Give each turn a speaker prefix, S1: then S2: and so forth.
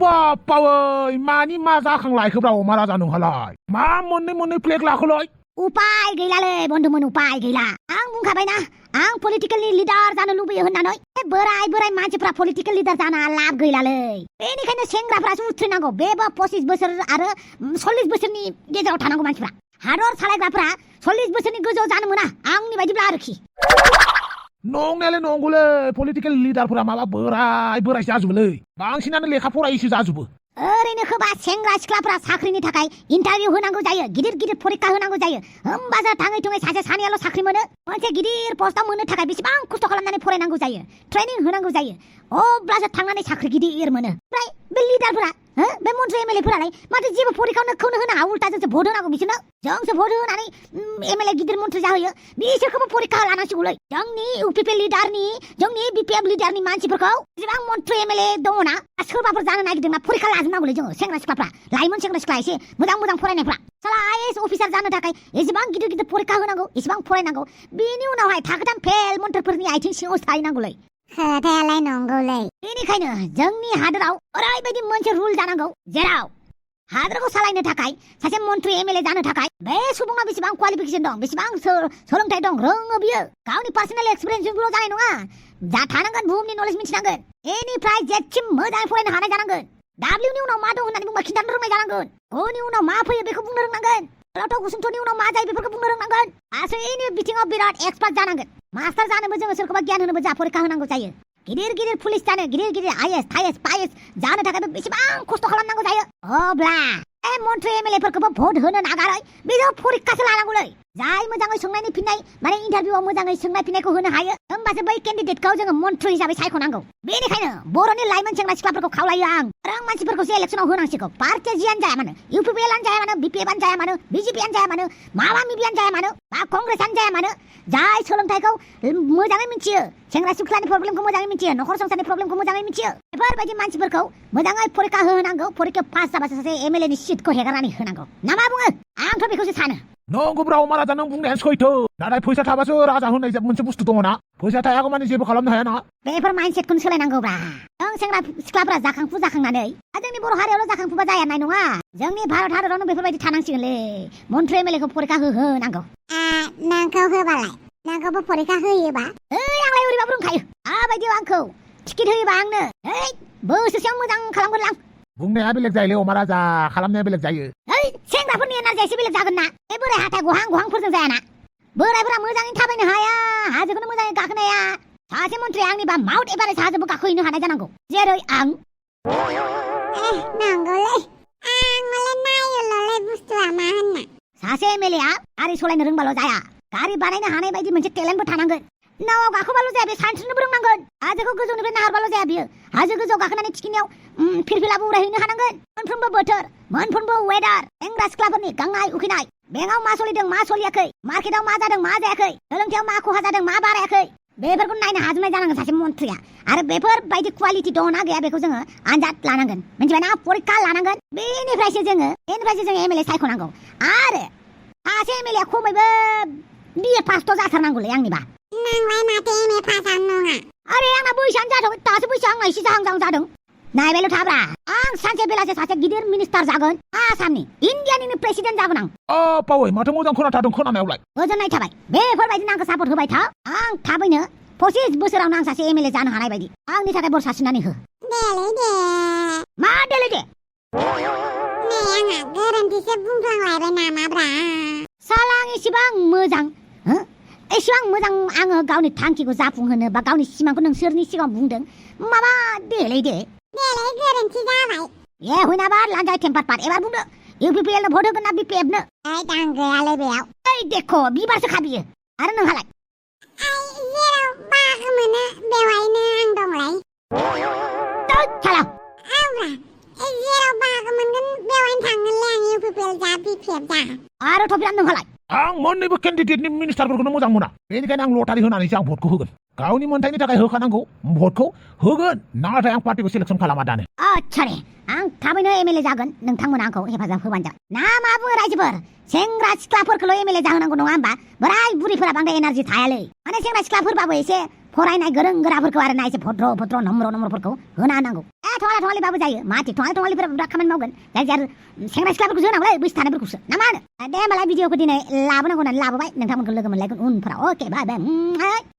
S1: बापावै मानि मा जाखांलायखोब्रा अमा राजा नोंहालाय मा मोननै फ्लेग लाखोलाय
S2: उपाय गैलालै बन्धुमोन उपाय गैला आं बुंखाबायना आं पलिटिकेलनि लिडार जानो लुबैयो होननानै बोराय मानसिफ्रा पलिटिकेल लिडार जाना लाब गैलालै बेनिखायनो सेंग्राफ्रासो उथ्रिनांगौ बेबो 25 बोसोर आरो 40 बोसोरनि गेजेराव थानांगौ मानसिफ्रा हादर सालायग्राफ्रा 40 बोसोरनि गोजौआव जानो मोना आंनि बायदिब्ला आरोखि
S1: नंनायालाय नंगौलै पलिटिकेल लिडारफोरा माबा बोराय जाजोबोलै बांसिनानो लेखा फरायैसो जाजोबो
S2: ओरैनो खोबा सेंग्रा सिख्लाफ्रा साख्रिनि थाखाय इन्टारभिउ होनांगौ जायो गिदिर परीक्षा होनांगौ जायो होमबासो थाङै सासे सानैयाल' साख्रि मोनो मोनसे गिदिर पस्टआव मोननो थाखाय बेसेबां खस्थ' खालामनानै फरायनांगौ जायो ट्रेनिं होनांगौ जायो अब्लासो थांनानै साख्रि गिदिर मोनो ओमफ्राय बे लिडारफोरा बे मन्थ्रि एमएलएफोरालाय माथो जेबो परीक्षायावनो खौनो होनाङा उल्टा जोंसो भट होनांगौ बिसोरनो जोंसो भट होनानै एमएलए गिदिर मन्थ्रि जाहोयो बिसोरखौबो परीक्षा लानांसिगौलै जोंनि इउपिपि लिडारनि जोंनि बिपिएफ लिडारनि मानसिफोरखौ जेसेबां मन्थ्रि एमएलए दङना सोरबाफोर जानो नागिरदोंना परीक्षा लाजोबनांगौलै जोङो सेंग्रा सिख्लाफ्रा लाइमोन सेंग्रा सिख्ला एसे मोजां फरायनायफ्रा साला आईएएस अफिसार जानो थाखाय एसेबां गिदिर परीक्षा होनांगौ एसेबां फरायनांगौ बिनि उनावहाय थाखोथाम फेल मन्थ्रिफोरनि आथिं सिङाव थाहैनांगौलै खोथायालाय नंगौलै बेनिखायनो जोंनि हादराव ओरैबायदि मोनसे रुल जानांगौ जेराव हादरखौ सालायनो थाखाय सासे मन्थ्रि एमएलए जानो थाखाय बे सुबुङा बेसेबां क्वालिफिकेसन दं बेसेबां सोलोंथाइ दं रोङो बियो गावनि पार्सनेल एक्सपिरियेन्सजोंल' जानाय नङा जा थानांगोन बुहुमनि नलेज मिथिनांगोन एनिफ्राय जेसिम मोजाङै फरायनो हानाय जानांगोन डाब्लिउनि उनाव मा दं होननानै बुंबा खिन्थानो रोंनाय जानांगोन गनि उनाव मा फैयो बेखौ बुंनो रोंनांगोन लथ' गुसुंथ'नि उनाव मा जायो बेफोरखौ बुंनो रोंनांगोन गासैनि बिथिङाव बिराद एक्सपार्ट जानांगोन मास्टार जानोबो जोङो सोरखौबा गियान होनोबो जा परीक्षा होनांगौ जायो गिदिर पुलिस जानो गिदिर आईएएस पाइएस जानो थाखायबो बेसेबां खस्थ' खालामनांगौ जायो अब्ला मन्थ्रि एमएलएफोरखौबो भट होनो नागारै बिसोर परीक्षासो लानांगौलै जाय मोजाङै सोंनायनि फिननाय माने इन्टारभिउआव मोजाङै सोंनाय फिननायखौ होनो हायो होमबासो बै केन्डिडेटखौ जोङो मन्थ्रि हिसाबै सायख'नांगौ बेनिखायनो बर'नि लाइमोन सेंग्रा सिख्लाफोरखौ खावलायो आं रों मानसिफोरखौसो इलेक्सनाव होनांसिगौ पार्टिया जियानो जाया मानो इउपिपिएलआनो जाया मानो बिपिएफआनो जाया मानो बिजेपिआनो जाया मानो माबा मिबिआनो जाया मानो बा कंग्रेसआनो जाया मानो जाय सोलोंथाइखौ मोजाङै मिथियो सेंग्रा सिख्लानि प्रब्लेमखौ मोजाङै मिथियो नखर संसारनि प्रब्लेमखौ मोजाङै मिथियो बेफोरबायदि मानसिफोरखौ मोजाङै परीक्षा होनांगौ परीक्षा पास जाबासो सासे एमएलएनि सिटखौ हेगारनानै होनांगौ ना मा बुङो आंथ' बेखौसो सानो
S1: नंगौब्रा अमा राजा नों बुंनाया सैथो नाथाय फैसा थाबासो राजा होननाय मोनसे बुस्थु दङना फैसा थायागौ माने जेबो खालामनो हायाना
S2: बेफोर माइन्डसेटखौनो सोलायनांगौब्रा जों सेंग्रा सिख्लाफ्रा जाखांनानै जोंनि बर' हारियावल' जाखांफुबा जाया नाय नङा जोंनि भारत हादरावनो बेफोरबायदि थानांसिगोनलै मन्थ्रि एमएलएखौ परीक्षा होनांगौ नोंखौ होबालाय नोंखौबो परीक्षा होयोबा आंलाय ओरैबाबो रोंखायो आबायदियाव आंखौ टिकेट होयोबा आंनो बोसोरसेयाव मोजां खालामगोन आं
S1: बुंनाया बेलेग जायोलै अमा राजा खालामनाया बेलेग जायो
S2: सेंग्राफोरनि एनार्जिया एसे बेलेग जागोन ना बे बोराय हाथाय गहांफोरजों जायाना बोरायफोरा मोजाङै थाबायनो हाया हाजोखौनो मोजाङै गाखोनो हाया सासे मन्थ्रि आंनिबा माउन्ट एभारेस्ट हाजोबो गाखोहैनो हानाय जानांगौ जेरै आं नांगौलै आंलाय नायोल'लै बुस्थुआ मा होनना सासे एमएलएआ गारि सालायनो रोंबाल' जाया गारि बानायनो हानाय बायदि मोनसे टेलेन्टबो थानांगोन नावाव गाखोबाल' जाया बे सानस्रिनोबो रोंनांगोन हाजोखौ गोजौनिफ्राय नाहरबाल' जाया बियो हाजो गोजौआव गाखोनानै थिखिनियाव फिरफिलाबो उरायहैनो हानांगोन मोनफ्रोमबो बोथोर मोनफ्रोमबो वेदार सेंग्रा सिख्लाफोरनि गांनाय उखैनाय बेंकआव मा सोलिदों मा सोलियाखै मार्केटआव मा जादों मा जायाखै सोलोंथायाव मा खहा जादों मा बारायाखै बेफोरखौ नायनो हाजोबनाय जानांगोन सासे मन्थ्रिया आरो बेफोरबायदि क्वालिटि दङना गैया बेखौ जोङो आनजाद लानांगोन मिन्थिबायना परीक्षा लानांगोन बेनिफ्रायसो जोङो एमएलए सायख'नांगौ आरो सासे एमएलए खमैबो बिए पासथ' जाथारनांगौलै आंनिबा नोंलाय माथो एमए पासआनो नङा अरे आंना बैसोआनो जादों दासो बैसोआ आंना एसे जाहां जादों नायबायल' थाब्रा आं सानसे बेलासे सासे गिदिर मिनिस्टार जागोन आसामनि इन्डियानिनो प्रेसिडेन्ट जागोन आं
S1: पावै माथो मोजां खोनाथारदों खोनानायावलाय गोजोननाय
S2: थाबाय बेफोरबायदिनो आंखौ सापर्ट होबाय था आं थाबैनो 25 बोसोरावनो आं सासे एमएलए जानो हानाय बायदि आंनि थाखाय बर सारस्रिनानै हो मा देलै दे नै आंहा गोरोन्थिसो बुंफ्लांलायबाय नामाब्रा साला आं एसेबां मोजां आङो गावनि थांखिखौ जाफुंहोनो बा गावनि सिमांखौ नोंसोरनि सिगाङाव बुंदों माबा देलै गोरोन्थि जाबाय हुइनाबा लान्जाय टेम्पार पार एबार बुंदो इउपिपिएलनो भट होगोन ना बिपिएफनो दां गैयालै बेयाव देख' बिबारसो खाबियो आरो नोंहालाय जेराव बाहागो मोनो बेवहायनो आं दंलाय साला जेराव बाहागो मोनगोन बेवहायनो थांगोनलै आं इउपिपिएल जा बिपिएफ जा आरो थ'बिरान नोंहालाय
S1: आं मोननैबो केन्डिडेटनि मिनिस्टारफोरखौनो मोजां मोना बेनिखायनो आं लटारि होनानैसो आं भटखौ होगोन गावनि मोन्थायनि थाखाय होखानांगौ भटखौ होगोन नाथाय आं पार्टिखौ सिलेक्सन खालामा दानो
S2: आच्छा रे आं थाबैनो एमएलए जागोन नोंथांमोना आंखौ हेफाजाब होबानो जागोन ना मा बुङो रायजोफोर सेंग्रा सिख्लाफोरखौल' एमएलए जाहोनांगौ नङा होमबा बोराय बुरिफोरा बांद्राय एनार्जि थायालै माने सेंग्रा सिख्लाफोरबाबो एसे फरायनाय गोरों गोराफोरखौ आरो ना एसे भद्र नम्रफोरखौ होना होनांगौ थङाला थङालिबाबो जायो माथि थङाला थङालिफोरा बिराद खामानि मावगोन जायखिया आरो सेंग्रा सिख्लाफोरखौ जोनांगौलै बैसो थानायफोरखौसो ना मा होनो दे होमबालाय भिडिअखौ दिनै लाबोनांगौ होननानै लाबोबाय नोंथांमोनखौ लोगो मोनलायगोन उनफोराव अके बाय बाय